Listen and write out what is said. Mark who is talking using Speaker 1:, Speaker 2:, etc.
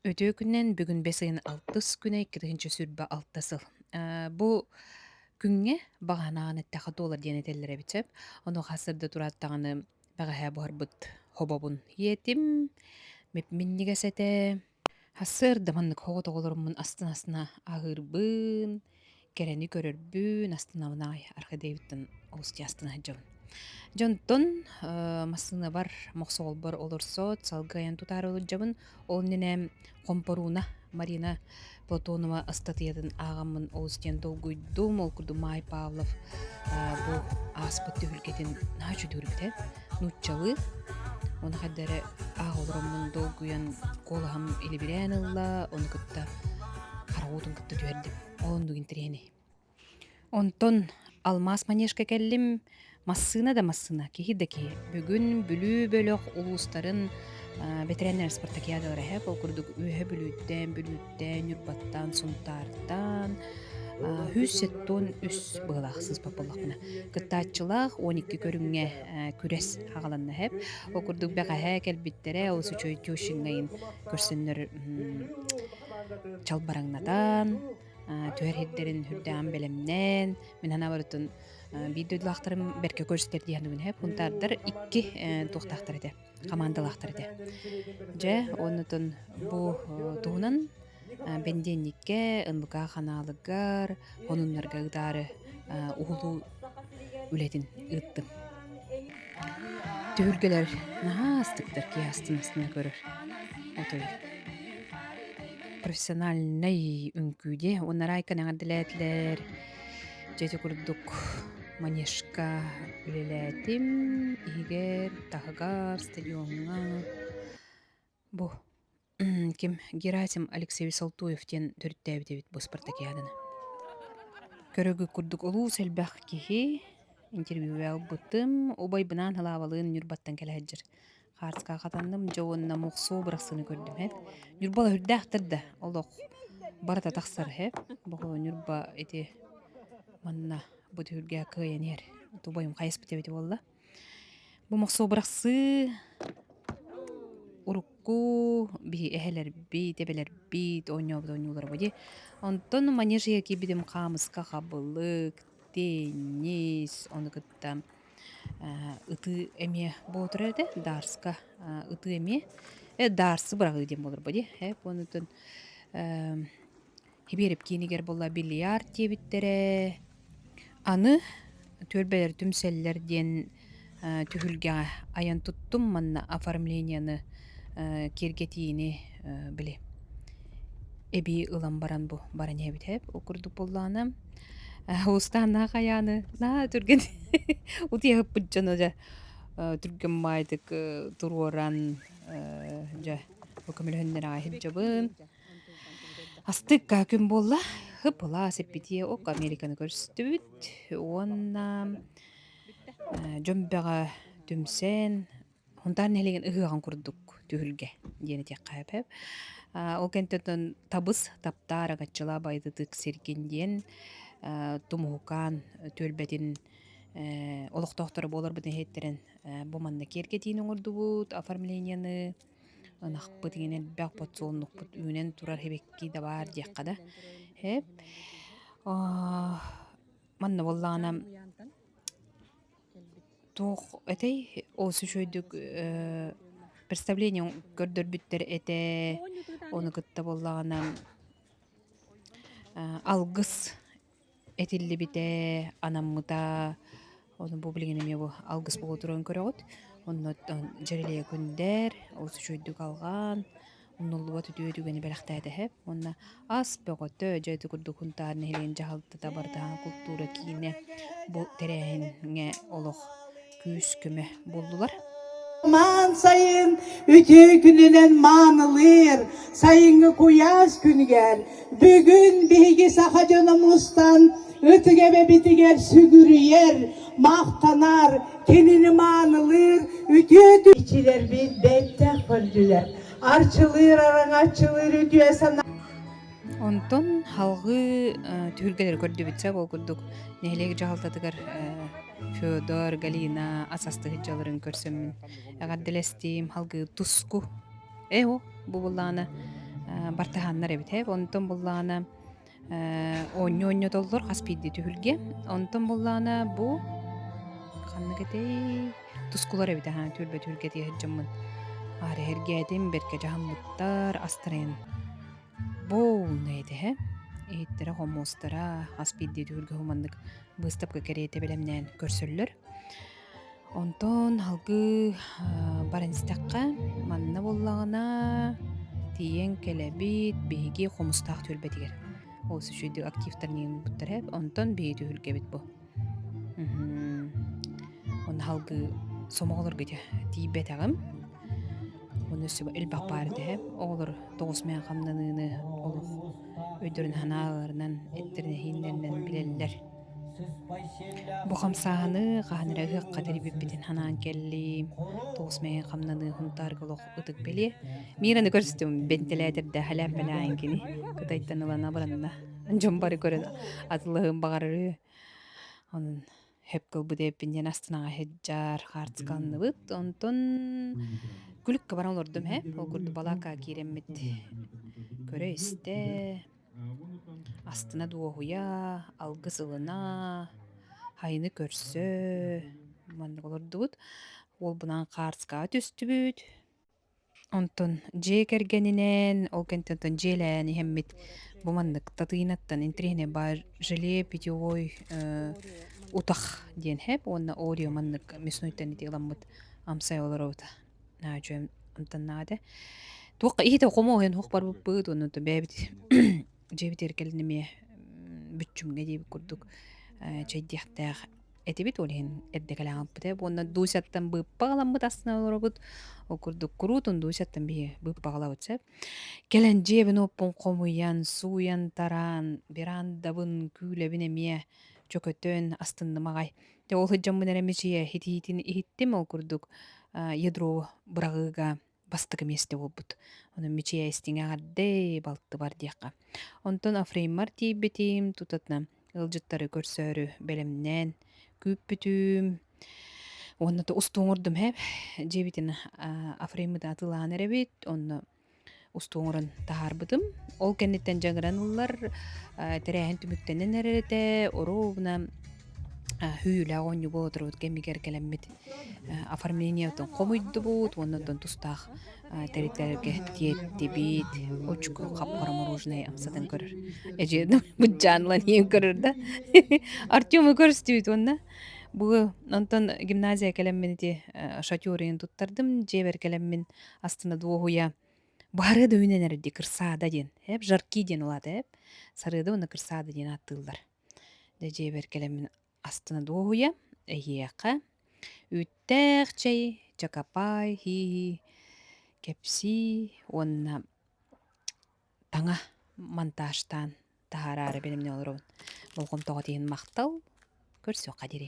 Speaker 1: Үтүө күнүнэн бүгүн бэс ыйын алтыс күнэ 2026 сыл. Бу күҥҥэ баҕанаан эттэххэ туолар диэн этэллэр эбит сөп. Онуоха сырда тураат даҕаны бэҕэһээ буһарбыт хобобун иэтим, мип-минньигэс этэ. Сарсыарда маннык оҕот оҕолоруммун астына-астына аһыырбын, кэрэни көрөрбүн астынабын аҕай архидеевиттан олус дии астына сылдьабын. Дьонтон массыынабар мохсоҕолбор олорсоот салгыы айан тутаары олордьабын. Ол иннинэ Хомпорууна Марина Платонова ыстатыйатын ааҕаммын олус диэн долгуйдум. Ол курдук Маай Павлов бу ааспыт түһүлгэтин наһаа үчүгэй нууччалыы. Ону хайда эрэ ааҕа олороммун долгуйан куолаһым илибирээн ылла, ону кытта харах уутун кытта түһэрдим. Ол оннук интэриэһинэй. Онтон алмаас манежка кэллим, массыына да массыына, киһи да киһи. Бүгүн Бүлүү бөлөх улуустарын бэтэрээннэр спартакиадалара эһэ, ол курдук Үөһэ Бүлүүттэн, Бүлүүттэн, Ньурбаттан, Сунтаартан 173 быһыылаах сыыспат буоллахпына. Кыттааччылаах 12 көрүҥҥэ күрэс аҕаланна эһэп. Ол курдук бэҕэһээ кэлбиттэрэ, олус үчүгэй Тющиҥҥайын көрсөннөр чалбараҥнатан, түһэр сирдэрин үрдээҕин бэлэмнээн, мин санаабар оттон биир дойдулаахтарым бэркэ көрүстэр дии саныыбын эһэп. Хунтаардар икки туохтаахтар этэ, хамаандалаахтар этэ. Дьэ, оннутун бу туһунан бэндиэнньиккэ, НВК ханаалыгар, хонуннарга ыытаары уһулуу үлэтин ыыттым. Түһүлгэлэр наһаа астыктар, киһи астына-астына көрөр. Отой профессиональнай үҥкүү диэ уонна Райканы эҕэрдэлээтилэр. Дьэ ити курдук манежка үлэлээтим. Иһигэр, таһыгар, стадиоҥҥа. Бу ким Герасим Алексеевич Салтуев диэн төрүттээбит эбит бу спартакиаданы. Көрөгү курдук олус элбэх киһи интервью ылбытым. Убайбынаан Халаабалыын Ньурбаттан кэлэ сылдьар. Хаарска хатанным, дьэ уонна мохсуо бырахсыны көрдүм һэ. Ньурбала үрдээхтэр да олох барыта тахсар һэ. Бу Ньурба ити манна бу түһүлгэ кыайан иһэр. Тубайым хайыспыт эбит буолла. Бу мохсуо бырахсыы урукку биһи эһэлэрбит, эбэлэрбит оонньообут оонньуулара бу дии. Онтон манежия киирбитим хаамыска хабылык, теннис, ону кытта ытыы эмиэ буолтура этэ, даарска ытыы эмиэ. Э, даарсы быраҕыы диэн буолар бу дии. Э, онутун Хибиэрэп киинигэр буолла бильярд диэбиттэрэ. Аны түөлбэлэр түмсэллэр диэн түһүлгэҕэ айан туттум манна оформлениены киэргэтиини били эбии ылан баран бу баран иһэбит эп ол курдук буоллаҕына Устааннаах хайааны наһаа түргэн утуйа сыппыт дьоно дьэ түргэн баайдык туруоран дьэ бу көмөлөһүннэр аҕай сылдьабын. Астык күн буолла. Хып-ылаас эппитиэ ок Американы көрүстүбүт уонна дьон бөҕө түмсэн Хунтаар нэһилиэгин ыһыаҕын курдук түһүлгэ диэн этиэххэ сөп. Ол кэнниттэн табыс, таптаар, агаччылаа байытытык сиргин диэн Тумуһукаан түөлбэтин олохтоохторо буоларбытын иһиттэрэн бу манна киэргэтиини оҥордубут, оформлениены, ынахпыт иҥин элбэх подсолнухпут үүнэн турар сибэкки да баар диэххэ да. Сөп. Манна буоллаҕына Туох этэй, олус үчүгэйдик представление көрдөрбүттэр этэ, ону кытта буоллаҕына алгыс этиллибитэ, анаммыта, ону бу билигин эмиэ бу алгыс буола турарын көрөҕүт. Онно дьэрэлийэ күндэр, олус үчүгэйдик алҕаан, умнуллубат үтүө түгэни бэлэхтээтэ эһэ уонна ас бөҕөтө дьэ ити курдук Хунтаар нэһилиэгин дьаһалтата барытаан култуура киинэ бу тэрээһиҥҥэ олох күүс-көмө буоллулар.
Speaker 2: Маан сайын үтүө күнүнэн маанылыыр сайыҥҥы куйаас күнүгэр бүгүн биһиги саха дьоно мустан ытык эбэбитигэр сүгүрүйэр, махтанар, кинини маанылыыр үтүө иччилэрбит бэттэх көрдүлэр. Арчылыыр, араҥаччылыыр үтүө санаа
Speaker 1: Онтон салҕыы түһүлгэлэри көрдүбүт сөп ол курдук нэһилиэк дьаһалтатыгар Федор, Галина ас астыһыт дьаларын көрсөммүн эҕэрдэлэстим, салгыы туску. Ээ, бу буллаҕына Бартыһааннар эбит ээ. Онтон буллаҕына оонньуу оонньотоллор хас биирдии түһүлгэ. Онтон буллаҕына бу ханнык этэй? Тускулар эбит аһаа түөлбэ түһүлгэтигэр сылдьаммын аара эһэргээтим, бэркэ дьаһаммыттар, астарайан Буолунай этэ Иһиттэрэ, хомуостара хас биирдии түһүлгэ маннык быыстапка кэриэтэ бэлэмнээн көрсөллөр. Онтон салгыы баран истэххэ, манна буоллаҕына тиийэн кэлэбит биһиги Хомустаах түөлбэтигэр. Ол үчүгэйдик активтар ылбыттар эбит. Онтон биһиги түһүлгэбит бу. Онно салгыы сомоҕолорго тиийбэтэҕим. Уонна өссө элбэх баар этэ. Оҕолор тоҕус мээн хамнаныыны олох өйдөрүн санааларынан, эттэринэн-иһииннэринэн билэллэр. Бу хамсааһыны хаһан эрэ ыһыахха тэрийбиппитин санаан кэллим. Тоҕус мээн хамнаныы Һунтаарга олох ытык бэлиэ. Мираны көрүстүм, бэнтэлээтэрдэ халээппэлээн кини Кытайтан ылан абыранна. Дьон бары көрөн атыллаһыан баҕарар үһү. Онон Хөп кылбыт эбиппин диэн астынаҕа сылдьар хаартыскаланныбыт. Онтон күлүккэ баран олордум ээ. Ол курдук балаакка киирэммит көрө-истэ, астына дуоһуйа, алгыс ылына, хайыны көрсө маннык олордубут. Уолбунаан хаартыскаҕа түстүбүт. Онтон дьиэ кэргэнинээн, ол кэнниттэн оттон дьиэлээн иһэммит бу маннык Татыйынаттан интэриэһинэй баар желе питьевой утах диэн һэп уонна Орео маннык мяснойтан ити ыламмыт амсай олоробут наһаа үчүгэй амтаннаах этэ. Туохха иһитэ хомуоһуйан уһук барбыппыт уонна оттон бэйэбит дьиэбитигэр кэлин эмиэ бүччүмҥэ диэбит курдук чэйдиэхтээх этибит, ол иһин эрдэ кэлээҕиппит ээ. Уонна Дусяттан быыппаҕаламмыт астына олоробут. Ол курдук куруутун Дусяттан биһи быыппаҕалабыт сөп. Кэлэн дьиэбин-уоппун хомуйан, сууйан-тараан, верандабын, күүлэбин эмиэ чөкөтөн астынным аҕай. Дьэ ол сылдьаммын эрэ мичийэ иһитиитин иһиттим, ол курдук ядро быраҕыыга бастакы миэстэ буолбут. Онон Мичийэ истиҥ эҕэрдэ балтыбар диэххэ. Онтон Афрейммар тиийбитим, тутатына ыалдьыттары көрсөөрү бэлэмнээн күүппүтүм. Уонна устуу оҥордум һээп. Дьиэбитин Афрейммытын атыылаан эрэбит. Онно устуу оҥорон таһаарбытым. Ол кэнниттэн дьаҥыран ыллар, тэрээһин түмүктэнэн эрэр этэ. Оруобуна Хүүлээх оонньуу буола турбут кэмигэр кэлэммит оформлениетын хомуйдубут уонна оттон тустаах тэрилтэлэргэ тиэртибит. Очко хап-хара мороженое амсатан көрөр. Эдьиэ быдьаан ылан иһэн көрөр да. Артему көрүстүбүт уонна бу онтон гимназия кэлэммин ити шатерыйын туттардым. Дьиэбэр кэлэммин астына дуоһуйа Баарыа да үүнэн эрэр дии кырсаада диэн. Эп жарки диэн улаата эп. Сарыада уонна кырсаада диэн ааттыыллар. Дьэ дьиэбэр кэлэммин астына дуоһуйа, эһиэхэ үүттээх чэй, чакапай, һии кэпсии уонна таҥа монтажтаан таһаараары бэлэмнээн олоробун. Болҕомтоҕут иһин махтал, көрсүөххэ диэри.